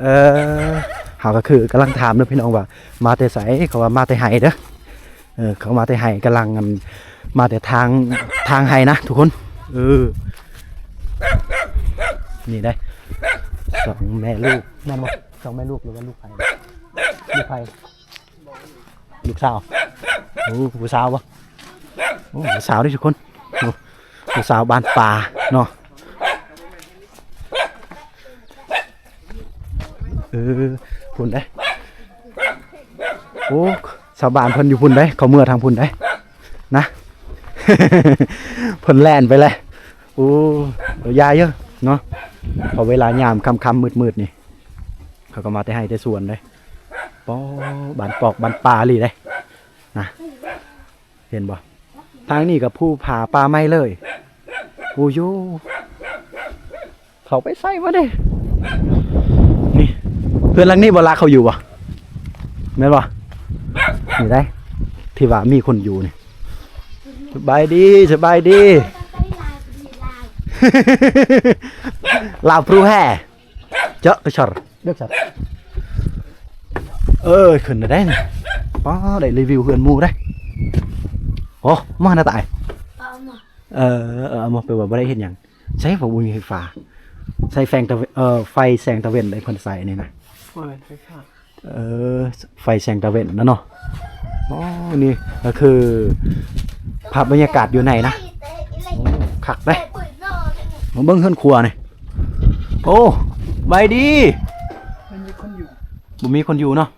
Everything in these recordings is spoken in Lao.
ເອີ ເຮົາກໍຄືກຳລັງຖາມເດີພີ່ນ້ອງວ່າມາແຕ່ໃສ ເຂົາວ່າມາແຕ່ໄຮ່ເດີ. ເອີ ເຂົາມາແຕ່ໄຮ່ ກຳລັງ ອັນ ມາແຕ່ທາງ ທາງໄຮ່ນະທຸກຄົນ. ເອີ ນີ້ເດ້ ສອງແມ່ລູກ ແມ່ນບໍ່? ສອງແມ່ລູກ ຫຼືວ່າລູກໃຜ? ລູກໃຜ? ລູກສາວ. ໂອ້ ຜູ້ສາວບໍ່? ໂອ້ ຜູ້ສາວເດ້ທຸກຄົນ. ໂອ້ ຜູ້ສາວບ້ານປ່າເນາະ. ເອີ ພຸ້ນເດ້. ໂອ້ ຊາວບ້ານເພິ່ນຢູ່ພຸ້ນເດ້ ເຂົາເມືອທາງພຸ້ນເດ້ນະ. ເພິ່ນແລ່ນໄປແລ້ວ. ໂອ້ ຢ່າເດີ້ເນາະ. ເພາະເວລາຍາມຄ່ຳໆມືດໆນີ້ ເຂົາກໍມາແຕ່ໄຮ່ແຕ່ສວນເດ້. ປໍ ບ້ານປອກບ້ານປ່າອີ່ຫຼີເດ້ນະ. ເຫັນບໍ່? ທາງນີ້ກໍພູຜາປ່າໄມ້ເລີຍ. ໂອ້ໂຫ ເຂົາໄປໃສວະເດ້? ນີ້ ເຮືອນຫຼັງນີ້ບໍ່ລະ ເຂົາຢູ່ບໍ່? ແມ່ນບໍ່? ນີ້ໄດ໋ ທີ່ວ່າມີຄົນຢູ່ນີ້. ສະບາຍດີ ສະບາຍດີ. ລາວພຣູແຮ. ເຈາະກະຊອນ ເດີກຊອນ. ເອີຍ ຂຶ້ນໄດ້ນີ້. ປ້າ ໄດ້ຣີວິວເຮືອນໝູ່ເດ້. ໂອ້ ມາໜ້າຕາຍ. ເອົາມາ ເອີ ເອີ ເອົາມາ ແປວ່າບໍ່ໄດ້ເຮັດຫຍັງ. ໃຊ້ບໍ່ມີໄຟຟ້າ ໃຊ້ແສງຕາເວັນ ເອີ ໄຟແສງຕາເວັນໄດ້ ເພິ່ນໃຊ້ນີ້ນະ. ບໍ່ແມ່ນໄຟຟ້າ. ເອີ ໄຟແສງຕາເວັນນະເນາະ. ອໍ ນີ້ກໍຄືພາບບັນຍາກາດຢູ່ໃນນະ. ໂອ້ ຄັກເດ້. ມາເບິ່ງເຮືອນຄົວນີ້. ໂອ້ ສະບາຍດີ. ມັນມີຄົນຢູ່ ບໍ່ມີຄົນຢູ່ເນາະ.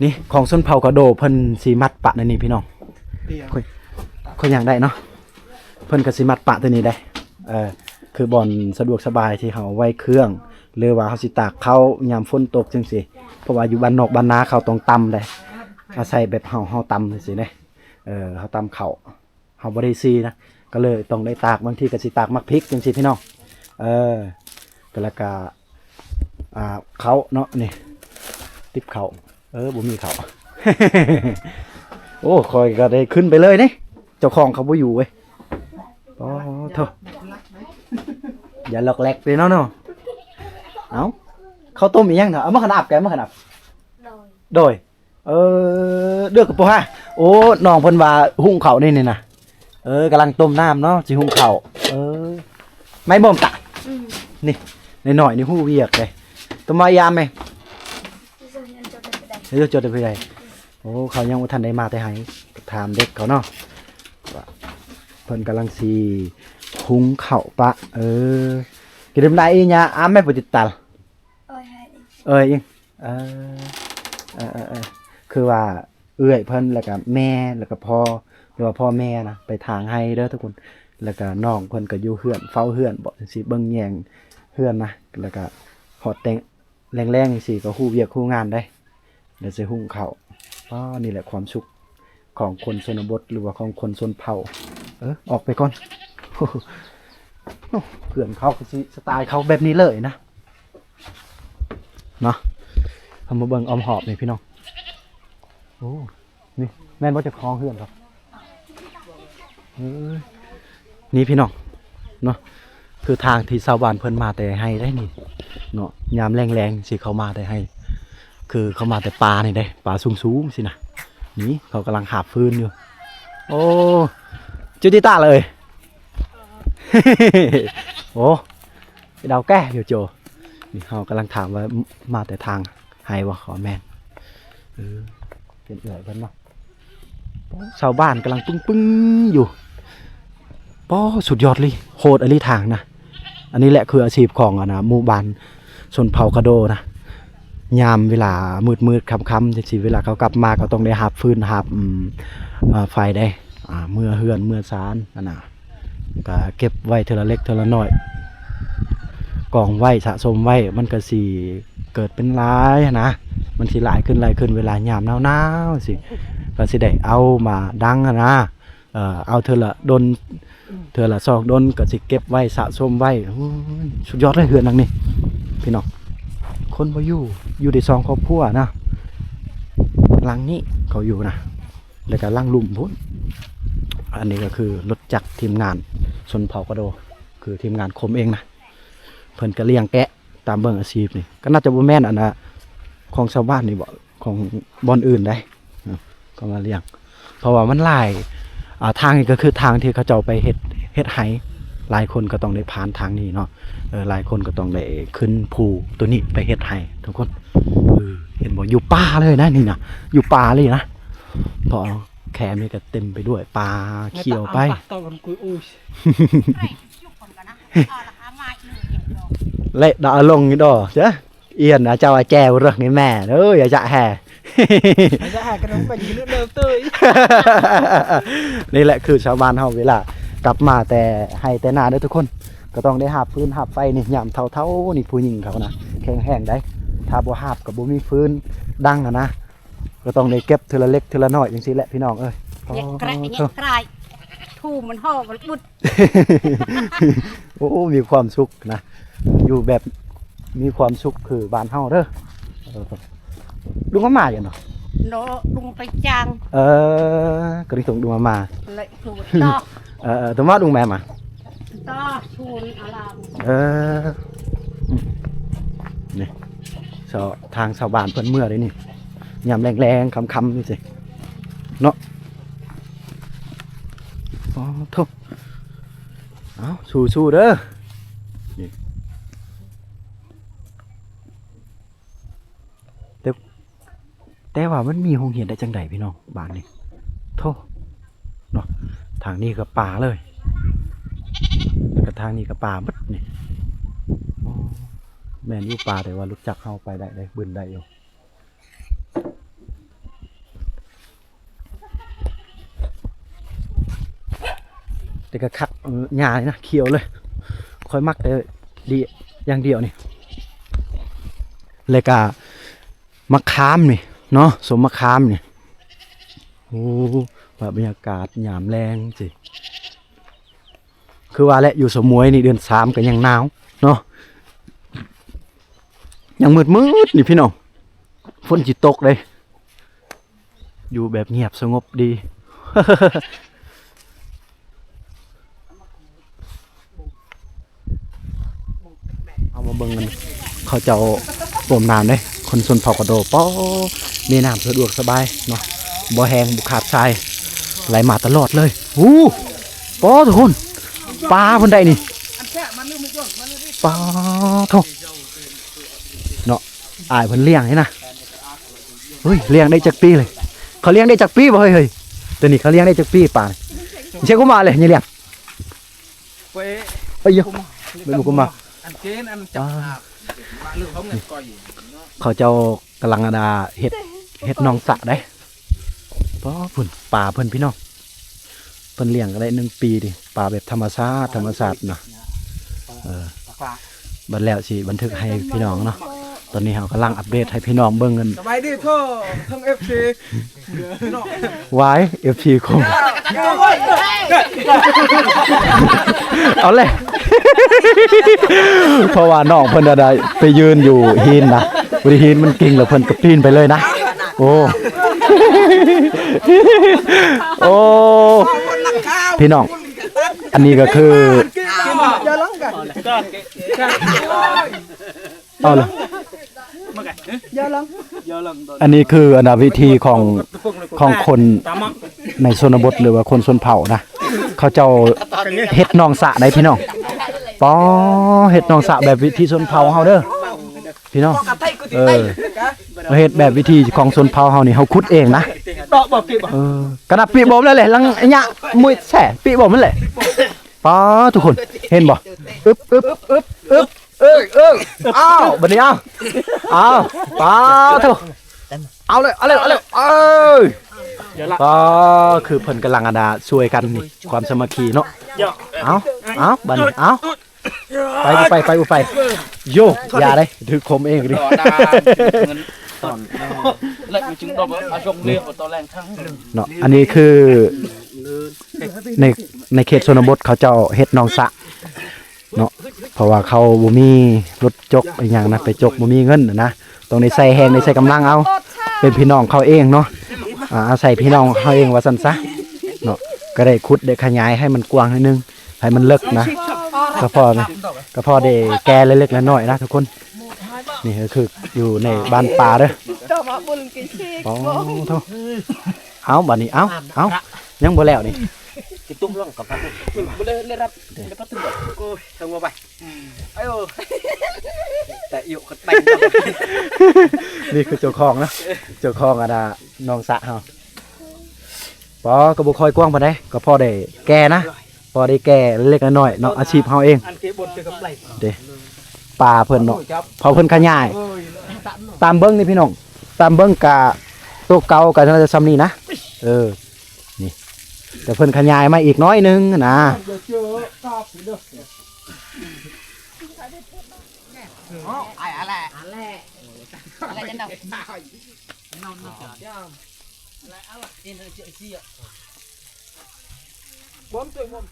ນີ້ຂອງຊົນເຜົ່າກະໂດ ເພິ່ນຊິມັດປະໃນນີ້ພີ່ນ້ອງ. ຂ້ອຍ ຂ້ອຍຢາກໄດ້ເນາະ. ເພິ່ນກໍຊິມັດປະຕົວນີ້ໄດ໋. ເອີ ຄືບ່ອນສະດວກສະບາຍທີ່ເຮົາໄວ້ເຄື່ອງ ຫຼືວ່າເຮົາຊິຕາກເຂົ້າຍາມຝົນຕົກຈັ່ງຊີ້. ເພາະວ່າຢູ່ບ້ານນອກບ້ານນາເຂົາຕ້ອງຕຳໄດ໋. ອາໄສແບບເຮົາ ເຮົາຕຳຈັ່ງຊີ້ເດ້. ເອີ ເຮົາຕຳເຂົ້າ ເຮົາບໍ່ໄດ້ສີນະ ກໍເລີຍຕ້ອງໄດ້ຕາກ. ບາງທີກໍຊິຕາກໝາກພິກຈັ່ງຊີ້ພີ່ນ້ອງ. ເອີ ກໍແລ້ວກໍ ອ່າ ເຂົ້າເນາະ ນີ້ ຕິບເຂົ້າ. ເອີ ບໍ່ມີເຂົ້າ. ໂອ້ ຂ້ອຍກໍໄດ້ຂຶ້ນໄປເລີຍເດ້. ເຈົ້າຂອງເຂົາບໍ່ຢູ່ເວີຍ. ອໍ ໂທ້ ຢ່າລັອກແລັກເດ້ເນາະ ເນາະ. ເອົ້າ ເຂົ້າຕົ້ມອີຫຍັງນະ? ເອົາມາຂະໜາບແກ ມາຂະໜາບ. ໂດຍ ໂດຍ. ເອີ ເດືອກະໂປຮາ. ໂອ້ ນ້ອງເພິ່ນວ່າຫຸງເຂົ້ານີ້ ນີ້ນະ. ເອີ ກຳລັງຕົ້ມນ້ຳເນາະ ຊິຫຸງເຂົ້າ. ເອີ ໄມ້ບົ່ມຕະ. ອືມ ນີ້ ນ້ອຍໆນີ້ຮູ້ວຽກເດ້. ໂຕມາຍາມແມ. ເອີ ຈົດໄດ້ຜູ້ໃດ? ໂອ້ ເຂົາຍັງບໍ່ທັນໄດ້ມາແຕ່ໄຮ່. ຖາມເດັກເຂົາເນາະ ວ່າເພິ່ນກຳລັງຊິຫຸງເຂົ້າປະ. ເອີ ກິນໄດ້ອີຫຍັງ ອາມແມ່ບໍ່ຕິດຕາ. ເອີຍ ເອີຍ ເອີ ເອີ ເອີ ຄືວ່າເອື້ອຍເພິ່ນ ແລ້ວກະແມ່ ແລ້ວກະພໍ່ ຫຼືວ່າພໍ່ແມ່ນະ ໄປຖາງໄຮ່ເດີທຸກຄົນ. ແລ້ວກະນ້ອງເພິ່ນກະຢູ່ເຮືອນ ເຝົ້າເຮືອນບໍ ຈັ່ງຊີ້ ເບິ່ງແຍງເຮືອນນະ. ແລ້ວກະຮອດແຕ່ງ ແລງໆຈັ່ງຊີ້ກໍຮູ້ວຽກຮູ້ງານໄດ໋. ແລ້ວຊິຫຸງເຂົ້າ. ອໍ ນີ້ແຫຼະຄວາມສຸກຂອງຄົນຊົນນະບົດ ຫຼືວ່າຂອງຄົນຊົນເຜົ່າ. ເອີ ອອກໄປກ່ອນ. ໂອ້ ເພື່ອນເຂົາກໍຊິສະໄຕເຂົາແບບນີ້ເລີຍນະ ເນາະ. ເຮົາມາເບິ່ງອ້ອມຮອບນີ້ພີ່ນ້ອງ. ໂອ້ ນີ້ແມ່ນບໍ່ເຈົ້າຂອງເຮືອນເຂົາ? ເອີ ນີ້ພີ່ນ້ອງເນາະ ຄືທາງທີ່ຊາວບ້ານເພິ່ນມາແຕ່ໄຮ່ໄດ໋ນີ້ເນາະ. ຍາມແລງໆຊິເຂົ້າມາແຕ່ໄຮ່ ຄືເຂົາມາແຕ່ປ່ານີ້ເດ້ ປ່າສູງໆຊີ້ນະ. ນີ້ເຂົາກຳລັງຫາບຟືນຢູ່. ໂອ້ ຈູຕິຕາເລີຍ. ໂອ້ ດາວແກ້ຢູ່ໂຈ. ນີ້ເຮົາກຳລັງຖາມວ່າມາແຕ່ທາງໄຮ່ບໍ່? ເຂົາວ່າແມ່ນ. ເອີ ເປັນເອື້ອຍເພິ່ນເນາະ. ຊາວບ້ານກຳລັງປຶ້ງໆຢູ່. ປ້ອ ສຸດຍອດເລີຍ ໂຫດອີ່ຫຼີທາງນະ. ອັນນີ້ແຫຼະຄືອາຊີບຂອງ ອັນນະ ໝູ່ບ້ານຊົນເຜົ່າກະໂດນະ. ຍາມເວລາມືດໆຄ່ຳໆຈັ່ງຊີ້ ເວລາເຂົາກັບມາກໍຕ້ອງໄດ້ຫາບຟືນຫາບ ອືມ ເອີ ໄຟໄດ໋ ອ່າ ເມືອເຮືອນເມືອຊານຫັ້ນນະ. ກະເກັບໄວ້ເທື່ອລະເລັກເທື່ອລະນ້ອຍ ກອງໄວ້ສະສົມໄວ້ ມັນກະຊິເກີດເປັນຫຼາຍຫັ້ນນະ. ມັນຊິຫຼາຍຂຶ້ນຫຼາຍຂຶ້ນ ເວລາຍາມໜາວໆຊີ້ ກະຊິໄດ້ເອົາມາດັງຫັ້ນນະ. ເອີ ເອົາເທື່ອລະດົນ ເທື່ອລະສອງດົນ ກະຊິເກັບໄວ້ສະສົມໄວ້. ໂອ້ຍ ສຸດຍອດເລີຍເຮືອນຫຼັງນີ້ພີ່ນ້ອງ. ຄົນບໍ່ຢູ່ ຢູ່ໄດ້ສອງຄອບຄົວນະ ຫຼັງນີ້ເຂົາຢູ່ນະ. ແລ້ວກະຫຼັງລຸ່ມພຸ້ນ. ອັນນີ້ກໍຄືລົດຈັກທີມງານຊົນເຜົ່າກະໂດ ຄືທີມງານຄົມເອງນະ. ເພິ່ນກະລ້ຽງແກະ ຕາມເບິ່ງອາຊີບນີ້ ກໍໜ້າຈະບໍ່ແມ່ນອັນນ່າ ຂອງຊາວບ້ານນີ້ບໍ ຂອງບ່ອນອື່ນໃດ໋ ເນາະ ເຂົາມາລ້ຽງ ເພາະວ່າມັນຫຼາຍ ອ່າ ທາງນີ້ກໍຄືທາງທີ່ເຂົາເຈົ້າໄປເຮັດ ເຮັດໄຮ່ ຫຼາຍຄົນກໍຕ້ອງໄດ້ຜ່ານທາງນີ້ເນາະ ເອີ ຫຼາຍຄົນກໍຕ້ອງໄດ້ຂຶ້ນພູໂຕນີ້ໄປເຮັດໄຮ່ທຸກຄົນ ເອີ ເຫັນບໍ່ ຢູ່ປ່າເລີຍນະນີ້ນະ ຢູ່ປ່າເລີຍນະ ເພາະແຄມນີ້ກໍເຕັມໄປດ້ວຍປ່າຂຽວໄປ ແລະ ດາລົງນີ້ດອກ ເຈົ້າ ອຽນອາເຈົ້າອາແຈວເດີນີ້ແມ່ເອີຍ ອາຈະແຫ່ ອາຈະແຫ່ກໍຕ້ອງໄປກິນເດີເຕີຍ ນີ້ແຫຼະຄືຊາວບ້ານເຮົາ ເວລາກັບມາແຕ່ໄຮ່ແຕ່ນາເດີທຸກຄົນ ກໍຕ້ອງໄດ້ຫາບຟືນຫາບໄຟນີ້ ຍາມເຖົ້າໆນີ້ ຜູ້ຍິງເຂົານະ ແຂງແຮງໃດ໋ ຖ້າບໍ່ຫາບກໍບໍ່ມີຟືນດັງຫັ້ນນະ ກໍຕ້ອງໄດ້ເກັບເທື່ອລະເລັກເທື່ອລະນ້ອຍຈັ່ງຊີ້ແຫຼະພີ່ນ້ອງເອີຍ ແຍະແກະແຍະກາຍ ທູມັນຫໍ່ມັນບຸດ ໂອ້ ມີຄວາມສຸກນະ ຢູ່ແບບມີຄວາມສຸກຄືບ້ານເຮົາເດີ ເອີ ດຸງມາມາຢູ່ເນາະ ເນາະ ດຸງໄປຈ້າງ ເອີ ກໍໄດ້ສົ່ງດຸງມາມາ ເລະ ເອີ ເອີ ຕົວມາດຸງແມ່ມາ ຕາຊູນອາລາມ ເອີ ນີ້ ຊາວ ທາງຊາວບ້ານເພິ່ນເມືອເດ້ນີ້ ຍາມແລງໆ ຄ່ຳໆ ນີ້ຊິເນາະ ອໍ ໂທ້ ເອົາ ສູ້ໆ ເດີ ນີ້ ແຕ່ ແຕ່ວ່າມັນມີໂຮງຮຽນໄດ້ຈັ່ງໃດພີ່ນ້ອງ ບ້ານນີ້ ໂທ້ ເນາະ ທາງນີ້ກໍປ່າເລີຍ ແລ້ວກໍທາງນີ້ກໍປ່າໝົດນີ້ ອໍ ແມ່ນຢູ່ປ່າ ແຕ່ວ່າລົດຈັກເຮົາໄປໄດ້ເດ້ ບຶນໄດ້ຢູ່ ແຕ່ກໍຄັກ ເອີ ຫຍ້ານີ້ນະ ຂຽວເລີຍ ຂ້ອຍມັກແຕ່ເດຍຢ່າງດຽວນີ້ ແລ້ວກະໝາກຂາມນີ້ເນາະ ສົ້ມໝາກຂາມນີ້ ໂອ້ ບັນຍາກາດຍາມແລງຊິ ຄືວ່າແຫຼະ ຢູ່ສະໝວຍນີ້ເດືອນສາມກໍຍັງໜາວເນາະ ຍັງມືດໆ ນີ້ພີ່ນ້ອງ ຝົນຊິຕົກເດ້. ຢູ່ແບບງຽບສະຫງົບດີ ເຮົາມາເບິ່ງກັນ ເຂົາເຈົ້າຕົ້ມນ້ຳເດ້ ຄົນຊົນເຜົ່າກະໂດ ປໍ ແມ່ນ້ຳສະດວກສະບາຍເນາະ ບໍ່ແຫ້ງບໍ່ຂາດສາຍ ໄຫຼມາຕະຫຼອດເລີຍ ໂອ້ ປໍ ທຸກຄົນ ປາເພິ່ນໄດ້ນີ້ ປາ ໂທ້ ເນາະ ອ້າຍເພິ່ນລ້ຽງນີ້ນະ ເຮີ້ຍ ລ້ຽງໄດ້ຈັກປີເລີຍ ເຂົາລ້ຽງໄດ້ຈັກປີບໍ່ເຮີ້ຍ ເຮີ້ຍ ໂຕນີ້ເຂົາລ້ຽງໄດ້ຈັກປີປານີ້ ເຊກຸມາເລີຍ ນີ້ລ້ຽງ ເອີຍ ເປັນກຸມາ ອັນເກນ ອັນຈັບ ອ່າ ເຂົາເຈົ້າກຳລັງ ອັນນ່າ ເຮັດ ເຮັດໜອງສະໄດ໋ ປໍ ພຸ້ນ ປາເພິ່ນພີ່ນ້ອງ ເພິ່ນລ້ຽງໄດ້ໜຶ່ງປີນີ້ ປາແບບທຳມະຊາດ ທຳມະຊາດນະ ເອີ ບັດແລ້ວຊິບັນທຶກໃຫ້ພີ່ນ້ອງເນາະ ຕອນນີ້ເຮົາກຳລັງອັບເດດໃຫ້ພີ່ນ້ອງເບິ່ງກັນ ສະບາຍດີໂທ້ ທັງເອັຟຊີ ວາຍ ເອັຟຊີ ຄົງ ເອົາແຫຼະ ເພາະວ່ານ້ອງເພິ່ນໄດ້ໄປຢືນຢູ່ຫີນນະ ບໍ່ໄດ້ຫີນມັນກິງ ແລ້ວເພິ່ນກໍປີນໄປເລີຍນະ ໂອ້ ໂອ້ ພີ່ນ້ອງ ອັນນີ້ກໍຄື ເອົາລະ ອັນນີ້ຄື ອັນນ່າ ວິທີຂອງ ຂອງຄົນໃນຊົນນະບົດ ຫຼືວ່າຄົນຊົນເຜົ່ານະ ເຂົາເຈົ້າເຮັດໜອງສະໄດ໋ພີ່ນ້ອງ ປໍ ເຮັດໜອງສະແບບວິທີຊົນເຜົ່າເຮົາເດີ ພີ່ນ້ອງ ເອີ ເຮັດແບບວິທີຂອງຊົນເຜົ່າເຮົານີ້ ເຮົາຂຸດເອງນະ ເອີ ກະນະປີບໍມແລ້ວແຫຼະ ຫຼັງຍະມຸຍແຊປີບໍມນັ້ນແຫຼະ ປາ ທຸກຄົນ ເຫັນບໍ່ ອຶບ ອຶບ ອຶບ ອຶບ ເອີ ເອີ ອ້າວ ບັດນີ້ ອ້າວ ອ້າວ ປາໂທ້ ເອົາເລີຍ ເອົາເລີຍ ເອົາເລີຍ ເອີຍ ປາ ຄືເພິ່ນກຳລັງ ອັນນ່າ ຊ່ວຍກັນນີ້ ຄວາມສາມັກຄີເນາະ ເອົາ ເອົາ ບັດນີ້ ເອົາ ໄປບໍ່ໄປ ໄປບໍ່ໄປ ໂຢ ຢ່າເດ້ ຖືກຂົ່ມເອງເດ້ ເນາະ ອັນນີ້ຄື ໃນ ໃນເຂດຊົນນະບົດເຂົາເຈົ້າເຮັດໜອງສະເນາະ ເພາະວ່າເຂົາບໍ່ມີລົດຈົກອີ່ຫຍັງນະ ໄປຈົກບໍ່ມີເງິນນະ ຕ້ອງໄດ້ໃຊ້ແຮງ ໄດ້ໃຊ້ກຳລັງເອົາ ເປັນພີ່ນ້ອງເຂົາເອງເນາະ ອາ ອາໄສພີ່ນ້ອງເຮົາເອງວ່າຊັ້ນຊະເນາະ ກໍໄດ້ຂຸດໄດ້ຂະຫຍາຍໃຫ້ມັນກວ້າງໜ້ອຍໜຶ່ງ ໃຫ້ມັນເລິກນະ ກໍພໍ ກໍພໍໄດ້ແກ່ເລັກໆນ້ອຍໆນະທຸກຄົນ ນີ້ກໍຄືຢູ່ໃນບ້ານປ່າເດີ. ໂອ້ໂທ ເອົາ ບາດນີ້ ເອົາ ເອົາ ຍັງບໍ່ແລ້ວນີ້. ນີ້ຄືເຈົ້າຂອງນະ ເຈົ້າຂອງ ອັນນ່າ ໜອງສະເຮົາ. ບໍ່ ກໍບໍ່ຄ່ອຍກວ້າງປານໃດ ກໍພໍໄດ້ແກ່ນະ ພໍໄດ້ແກ່ເລັກນ້ອຍເນາະ ອາຊີບເຮົາເອງເດ້. ປ່າເພິ່ນເນາະ ເພາະເພິ່ນຂະຫຍາຍ ຕາມເບິ່ງນີ້ພີ່ນ້ອງ ຕາມເບິ່ງກະ ໂຕເກົ່າກະໜ້າຈະຊ່ຳນີ້ນະ. ເອີ ນີ້ ແຕ່ເພິ່ນຂະຫຍາຍມາອີກໜ້ອຍໜຶ່ງນະ.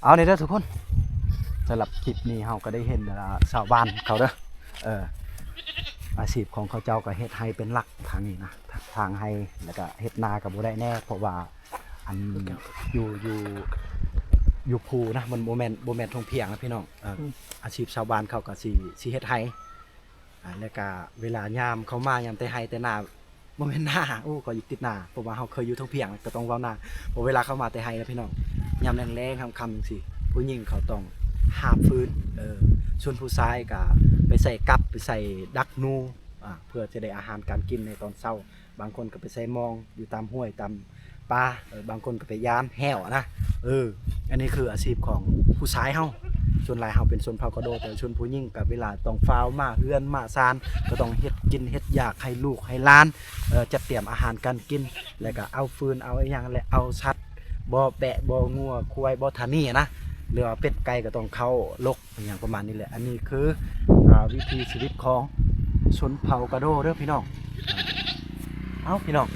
ເອົານີ້ເດີທຸກຄົນ ສຳລັບຄລິບນີ້ເຮົາກໍໄດ້ເຫັນ ອ່າ ຊາວບ້ານເຂົາເດີ ເອີ ອາຊີບຂອງເຂົາເຈົ້າກໍເຮັດໄຮ່ເປັນຫຼັກທາງນີ້ນະ ທາງໄຮ່ ແລ້ວກໍເຮັດນາກໍບໍ່ໄດ້ແນ່ ເພາະວ່າ ອັນ ຢູ່ ຢູ່ ຢູ່ພູນະ ມັນບໍ່ແມ່ນ ບໍ່ແມ່ນທົ່ງພຽງນະພີ່ນ້ອງ. ເອີ ອືມ ອາຊີບຊາວບ້ານເຂົາກໍຊິ ຊິເຮັດໄຮ່ ອ່າ ແລ້ວກະເວລາຍາມເຂົ້າມາ ຍາມແຕ່ໄຮ່ແຕ່ນາ ບໍ່ແມ່ນນາ ໂອ້ ກໍຢູ່ຕິດນາ ເພາະວ່າເຮົາເຄີຍຢູ່ທົ່ງພຽງ ກໍຕ້ອງເວົ້ານາ. ເພາະເວລາເຂົ້າມາແຕ່ໄຮ່ນະພີ່ນ້ອງ ຍາມແລງໆ ຄ່ຳໆ ຈັ່ງຊີ້ ຜູ້ຍິງເຂົາຕ້ອງຫາບຟືນ ເອີ ສ່ວນຜູ້ຊາຍກະໄປໃສ່ກັບ ໄປໃສ່ດັກໜູ ອ່າ ເພື່ອຈະໄດ້ອາຫານການກິນໃນຕອນເຊົ້າ. ບາງຄົນກໍໄປໃສ່ມອງຢູ່ຕາມຫ້ວຍຕາມປ່າ ເອີ ບາງຄົນກໍໄປຢານແຫ້ວນະ. ເອີ ອັນນີ້ຄືອາຊີບຂອງຜູ້ຊາຍເຮົາ ສ່ວນຫຼາຍເຮົາເປັນຊົນເຜົ່າກະໂດ ແຕ່ຊົນຜູ້ຍິງກໍເວລາຕ້ອງຟ້າວມາເຮືອນມາຊານ ກໍຕ້ອງເຮັດກິນເຮັດຢາກໃຫ້ລູກໃຫ້ຫຼານ ເອີ ຈັດຕຽມອາຫານການກິນ ແລ້ວກໍເອົາຟືນເອົາອີ່ຫຍັງ ແລະ ເອົາສັດ ບໍ່ແປະ ບໍ່ງົວ ຄວາຍ ບໍ່ທານີ້ນະ ຫຼືວ່າເປັດໄກ່ກໍຕ້ອງເຂົ້າລົກ ອີ່ຫຍັງປະມານນີ້ແຫຼະ. ອັນນີ້ຄື ອ່າ ວິຖີຊີວິດຂອງຊົນເຜົ່າກະໂດເດີພີ່ນ້ອງ. ເອົ້າ ພີ່ນ້ອງ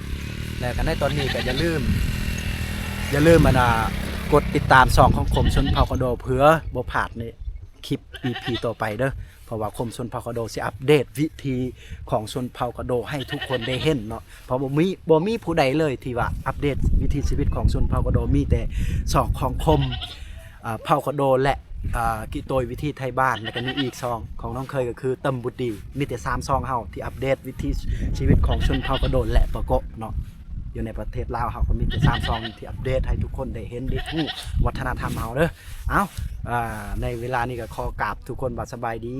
ແລ້ວກໍໃນຕອນນີ້ກໍຢ່າລືມ ຢ່າລືມ ອັນນ່າ ກົດຕິດຕາມຊ່ອງຂອງຄົມຊົນເຜົ່າກະໂດ ເພື່ອບໍ່ພາດໃນຄລິບ ອີພີ ຕໍ່ໄປເດີ ເພາະວ່າຄົມຊົນເຜົ່າກະໂດຊິອັບເດດວິຖີຂອງຊົນເຜົ່າກະໂດໃຫ້ທຸກຄົນໄດ້ເຫັນເນາະ. ເພາະບໍ່ມີ ບໍ່ມີຜູ້ໃດເລີຍທີ່ວ່າອັບເດດວິຖີຊີວິດຂອງຊົນເຜົ່າກະໂດ ມີແຕ່ຊ່ອງຂອງຄົມ ເອີ ເຜົ່າກະໂດ ແລະ ເອີ ກິໂຕຍວິຖີໄທບ້ານ ແລ້ວກໍມີອີກຊ່ອງຂອງນ້ອງເຄີຍ ກໍຄືເຕີມບຸດດີ. ມີແຕ່ສາມຊ່ອງເຮົາທີ່ອັບເດດວິຖີຊີວິດຂອງຊົນເຜົ່າກະໂດ ແລະ ປະເກາະເນາະ. ຢູ່ໃນປະເທດລາວເຮົາກໍມີແຕ່ສາມຊ່ອງທີ່ອັບເດດໃຫ້ທຸກຄົນໄດ້ເຫັນໄດ້ຮູ້ວັດທະນະທຳເຮົາເດີ. ເອົ້າ ໃນເວລານີ້ກໍຂໍກາບທຸກຄົນວ່າສະບາຍດີ.